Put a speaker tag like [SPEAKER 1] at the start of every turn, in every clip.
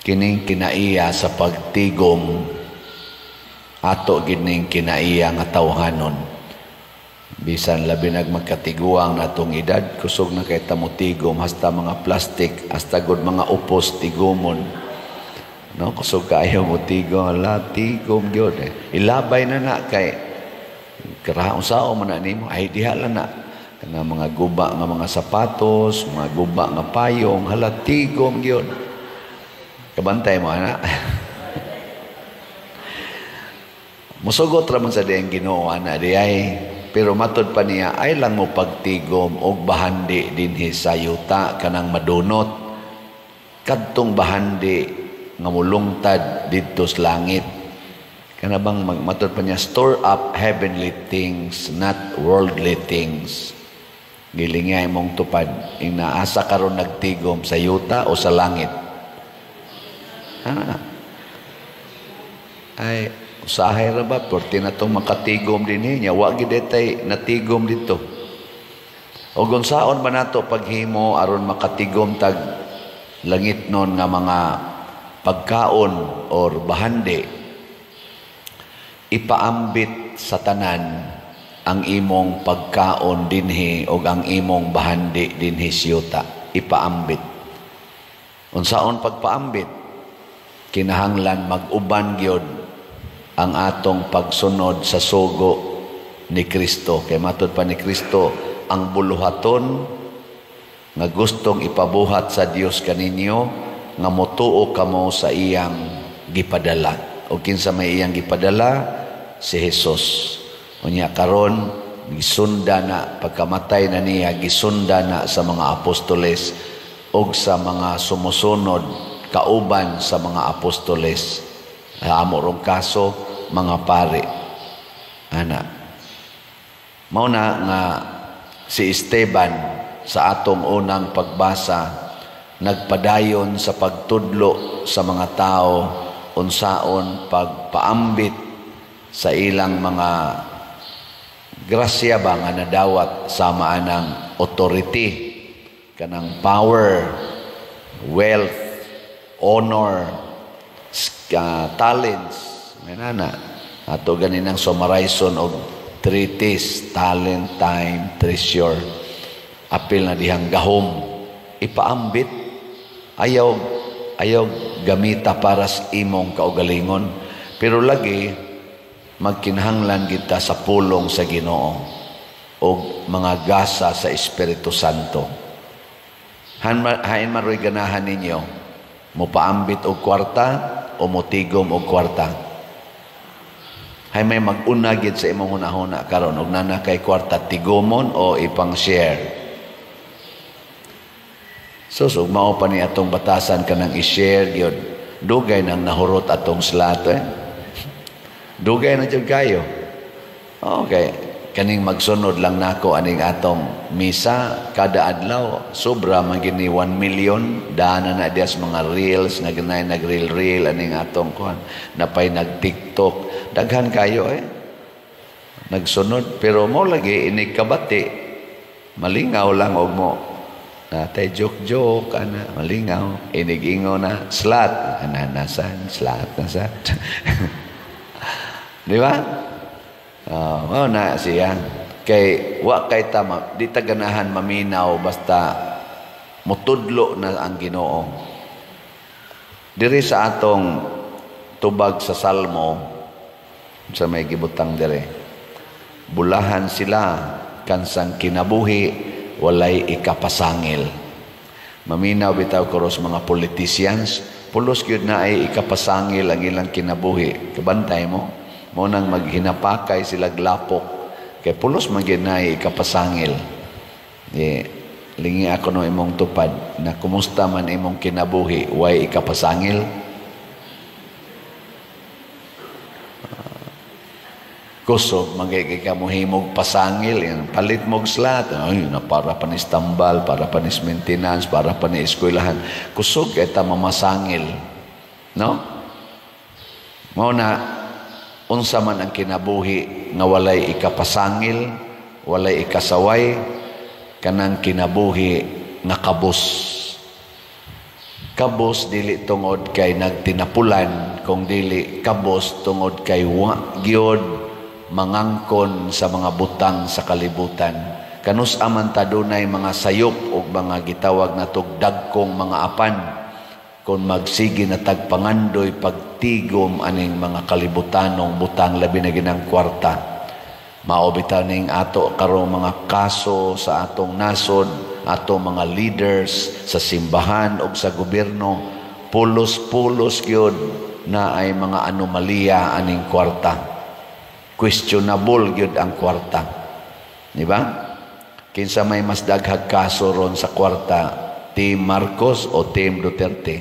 [SPEAKER 1] Kining kinaiya sa pagtigom, ato gining kinaiya nga tawhanon. Bisan labi nag magkatiguang natong edad, kusog na kay tamutigom, hasta mga plastic, hasta gud mga upos tigomon. No, kusog kaayo mo tigom, ala, tigom gyud eh. Ilabay na na kay karaon sao man na nimo, ay diha lang na. Kana mga guba nga mga sapatos, mga guba nga payong, hala, tigom gyud. Kabantay mo ana. Musugot ra man sa diyang Ginoo ana di ay, pero matod pa niya ay lang mo pagtigom og bahandi dinhi sa yuta kanang madunot, kadtong bahandi nga mulungtad didto sa langit. Kana bang matod pa niya, store up heavenly things, not worldly things. Giling nga imong tupad, inaasa karon nagtigom sa yuta o sa langit? Ha? Ay, usahay ra ba? Porti na itong makatigom din niya. Wa gid tay natigom dito. O unsaon ba nato paghimo aron makatigom tag langit nun nga mga pagkaon or bahandi? Ipaambit sa tanan ang imong pagkaon dinhi o ang imong bahandi dinhi siyuta. Ipaambit. Unsaon pagpaambit? Kinahanglan mag-uban gyud ang atong pagsunod sa sugo ni Kristo. Kay matud pa ni Kristo, ang buluhaton nga gustong ipabuhat sa Dios kaninyo, nga motuo kamo sa iyang gipadala. O kinsa may iyang gipadala? Si Jesus. Unya karon gisunda na, pagkamatay na niya, gisunda na sa mga apostoles og sa mga sumusunod kauban sa mga apostoles. Amo rong kaso mga pare. Ana. Mao na nga si Esteban sa atong unang pagbasa nagpadayon sa pagtudlo sa mga tao unsaon pagpaambit sa ilang mga grasya ba nga nadawat sama anang authority, kanang power, wealth, honor, talents. May nana ato ganinang summarizon og three T's: talent, time, treasure. Apil na dihang gahom, ipaambit. Ayaw ayaw gamita para sa imong kaugalingon, pero lagi magkinahanglan kita sa pulong sa Ginoo og mga gasa sa Espiritu Santo. Hain maroy ganahan ninyo, mopaambit og kwarta o motigom og kwarta? Hay may mag-una gid sa imong hunahuna karon, og nana kay kwarta, tigomon o ipang-share? So, ug mao pa ni atong batasan kanang i-share gyud, dugay nang nahurot atong slot eh. Dugay na jud kayo. Okay, kaning magsunod lang nako aning atong misa kada adlaw, sobra man gini 1 million dana na diya sa mga reels nga ganay nag-reel reel aning atong kuan, napay nag TikTok, daghan kayo eh nagsunod. Pero mo lagi ini kabati, malingaw lang og mo natay joke joke ana, malingaw inigingo na slat ana, nasan slat, nasan, di ba? Oh, na siya. Kay wa kay tama, di ta ganahan maminaw basta mutudlo na ang Ginoo. Diri sa atong tubag sa Salmo, sa may gibutang dire. Bulahan sila kansang kinabuhi walay ikapasangil. Maminaw bitaw karos mga politicians, pulos gyud na ay ikapasangil ang ilang kinabuhi. Kabantay mo? Mo nang maghinapakay sila glapok kay pulos man gyud na ikapasangil. Di lingi ako no imong tupad na kumusta man imong kinabuhi, way ikapasangil? Kusog man kay ka mohimog pasangil yan, palit mog slat, ay na para pa ni tambal, para pa ni maintenance, para pa ni eskwelahan. Kusog kay ta mamasangil, no? Mao na unsa man ang kinabuhi nga walay ikapasangil, walay ikasaway, kanang kinabuhi nga kabus. Kabos dili tungod kay nagtinapulan, kung dili kabos tungod kay wa gyud mangangkon sa mga butang sa kalibutan. Kanus aman ta dunay mga sayop og mga gitawag natog dagkong mga apan, kung magsige na tag pangandoy pagtigom aning mga kalibutanong butang, labi na ginang kwarta. Mao bitaw ning ato karong mga kaso sa atong nasod, atong mga leaders sa simbahan o sa gobyerno, pulos-pulos gyud na ay mga anomalya aning kwarta. Questionable gyud ang kwarta. Di ba? Kinsa may mas daghag kaso ron sa kwarta, Team Marcos o Team Duterte?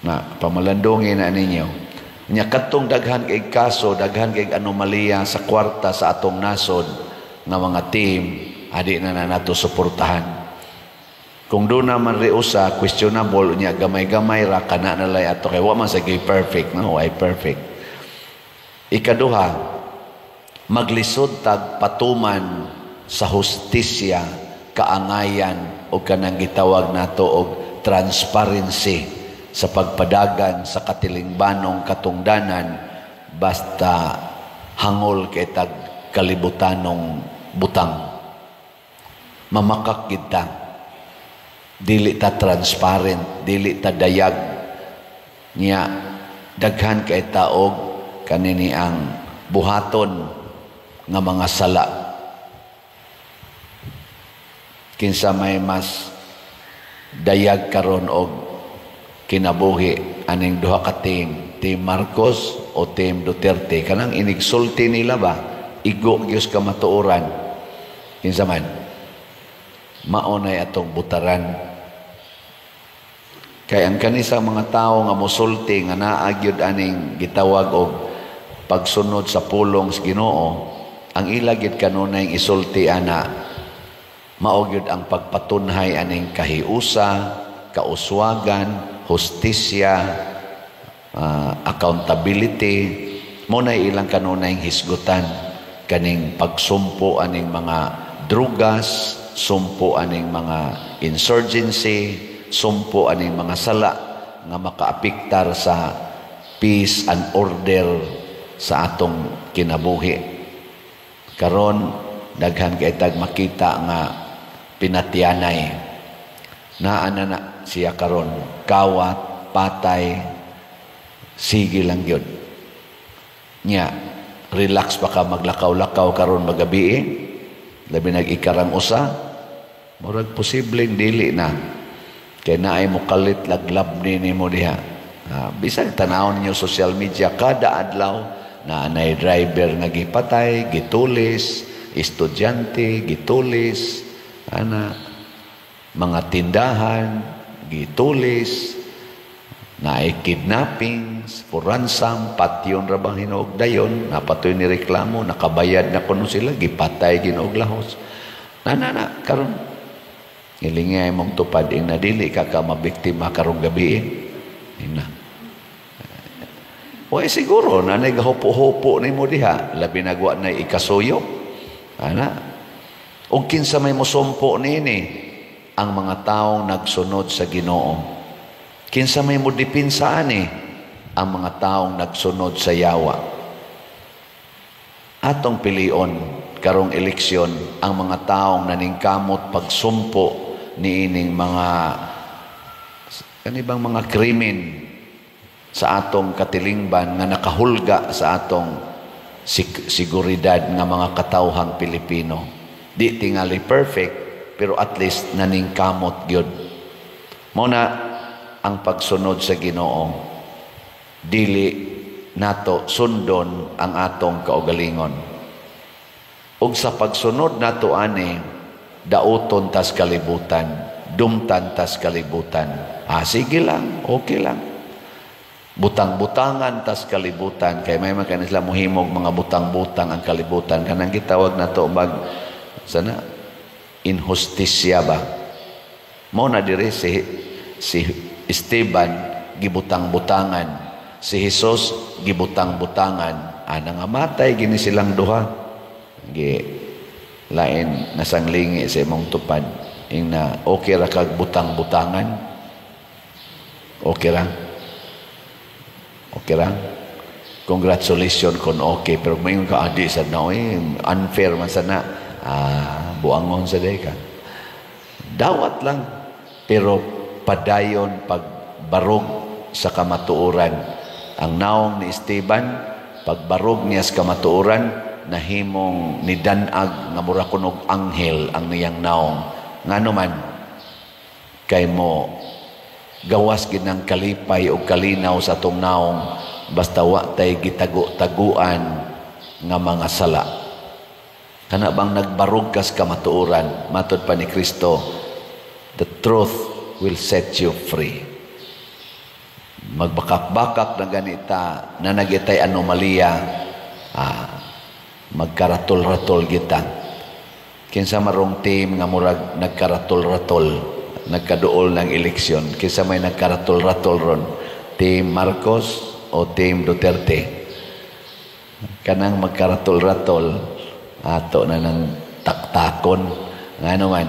[SPEAKER 1] Na pamalandungin na ninyo. Nya kadtong daghan kay kaso, daghan kay anomalya sa kwarta sa atong nasod nga mga team, adi na na nato suportahan. Kung doon naman riusa questionable nya gamay-gamay ra, kana na lay ato kay wa man sa perfect, no, ay perfect. Ikaduha, maglisod tag patuman sa hustisya, kaangayan o kanang gitawag nato og transparency sa pagpadagan sa katilingbanong katungdanan basta hangol kay tag kalibutanong butang. Mamakak kita, dili ta transparent, dili ta dayag. Niya daghan kay taog kanini ang buhaton nga mga sala. Kinsa may mas dayag karon og kinabuhi aning duha ka team, Team Marcos o Team Duterte? Kanang inigsulti nila ba, igo gyud kamatuoran. Kinsa man maunay atong butaran? Kay ang kanisa mga tao nga mosulti nga naa gyud aning gitawag og pagsunod sa pulong sa Ginoo, ang ila gyud kanunay isulti ana, mao gyud ang pagpatunhay aning kahiusa, kauswagan, hustisya, accountability. Mo na ilang kanunay hisgutan kaning pagsumpo aning mga drugas, sumpo aning mga insurgency, sumpo aning mga sala nga makaapektar sa peace and order sa atong kinabuhi. Karon daghan kay tag makita nga pinatyanay. Naa na na siya karon, kawat, patay, sige lang gyud. Nya relax pa ka maglakaw-lakaw karon magabi, eh? Labi nag-ikarang usa, murag posibleng dili na. Kay naay mokalit laglab ni nimo diha. Bisag tanawon ninyo social media kada adlaw na anay driver nga gipatay, gitulis, estudyante, gitulis, ana, mga tindahan, gitulis, naay kidnappings, for ransom, patyon ra bang hinuog dayon, napatoy ni reklamo, nakabayad na kuno sila, gipatay ginuog lahos. Na na na, karon ngilingay mong tupad ing nadili ka ka mabiktima karong gabi. Ina. Way siguro na nagahupo-hupo nimo diha, labi nagwa na ikasuyo. Ana. Og kinsa may mosumpo niini? Ang mga taong nagsunod sa Ginoo. Kinsa may modipinsa ani? Ang mga taong nagsunod sa yawa. Atong pilion karong eleksyon ang mga taong naningkamot pagsumpo niining mga kanibang mga krimen sa atong katilingban nga nakahulga sa atong siguridad nga mga katawhang Pilipino. Di tingali perfect, pero at least naningkamot gyud. Mao na ang pagsunod sa Ginoo, dili nato sundon ang atong kaugalingon. Ug sa pagsunod nato ani, dauton tas kalibutan, dumtan tas kalibutan. Ah, sige lang, okay lang. Butang-butangan tas kalibutan, kay may man sila mohimog mga butang-butang ang kalibutan, kanang gitawag nato mag sana inhustisya ba. Mao na dire si Esteban gibutang-butangan, si Jesus gibutang-butangan, ana nga matay gini silang duha. Gi lain nasanglingi sa imong tupad. Ingna, okay ra kag butang-butangan? Okay ra? Okay ra? Congratulations kung okay. Pero mayon ka, adi sa na, eh, unfair man sana. Ah, buangon sa day ka. Dawat lang. Pero padayon pagbarog sa kamatuoran. Ang naong ni Esteban, pagbarog niya sa kamatuoran, nahimong nidanag nga mura kunog anghel ang niyang naong. Ngano man, kay mo gawas gid ng kalipay o kalinaw sa atong naong basta wa tay gitago-taguan nga mga sala. Kana bang nagbarog kas kamatuoran, matod pa ni Kristo, the truth will set you free. Magbakak-bakak na ganita na nagitay anomalya, magkaratol-ratol kita. Kinsa marong team nga murag nagkaratol-ratol, nagkaduol ng eleksyon, kinsa may nagkaratol-ratol ron? Team Marcos o Team Duterte? Kanang magkaratol-ratol, ato na ng taktakon. Ngano man,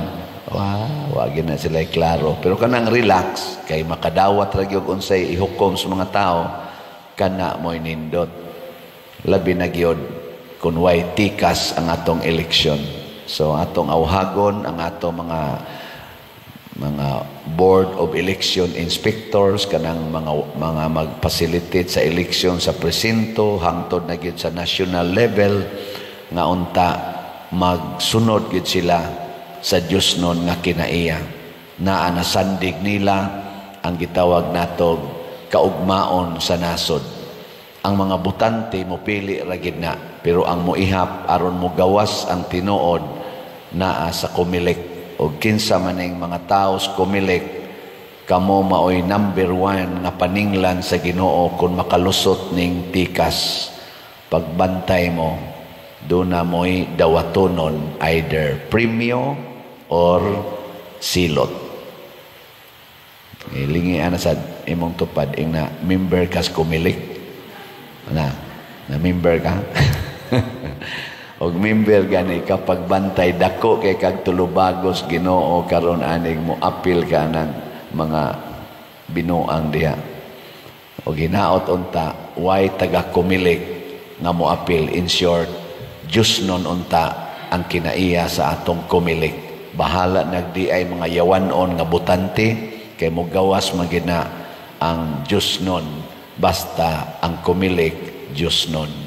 [SPEAKER 1] wah, wag na sila klaro. Pero kanang relax, kay makadawat ra gyud unsay ihukom sa mga tao, kana mo'y nindot. Labi na gyud kung way tikas ang atong eleksyon. So atong awhagon ang atong mga board of election inspectors, kanang mga mag-facilitate sa eleksyon sa presinto hangtod na gyud sa national level, nga unta magsunod gyud sila sa Dios nun nga kinaiya. Naa na sandig nila ang gitawag natog kaugmaon sa nasod. Ang mga butante mopili ra gid na, pero ang moihap aron mogawas ang tinuod naa sa Comelec. Og kinsa man ning mga tawo sa Comelec, kamo maoy number one nga paninglan sa Ginoo kung makalusot ning tikas. Pagbantay mo, doon na mo'y dawatonon, either premyo or silot. Ilingi ana sa imong tupad, ing na member kas Comelec. Na member ka? Og member gani ka, pagbantay, dako kay kag tulubagos Ginoo karon aning mo apil ka ng mga binuang diha. Og hinaot unta way taga Comelec nga mo apil. In short, Diyos nun unta ang kinaiya sa atong Comelec. Bahala nagdi ay mga yawanon nga butante, kay mo gawas magina ang Diyos nun, basta ang Comelec Diyos nun.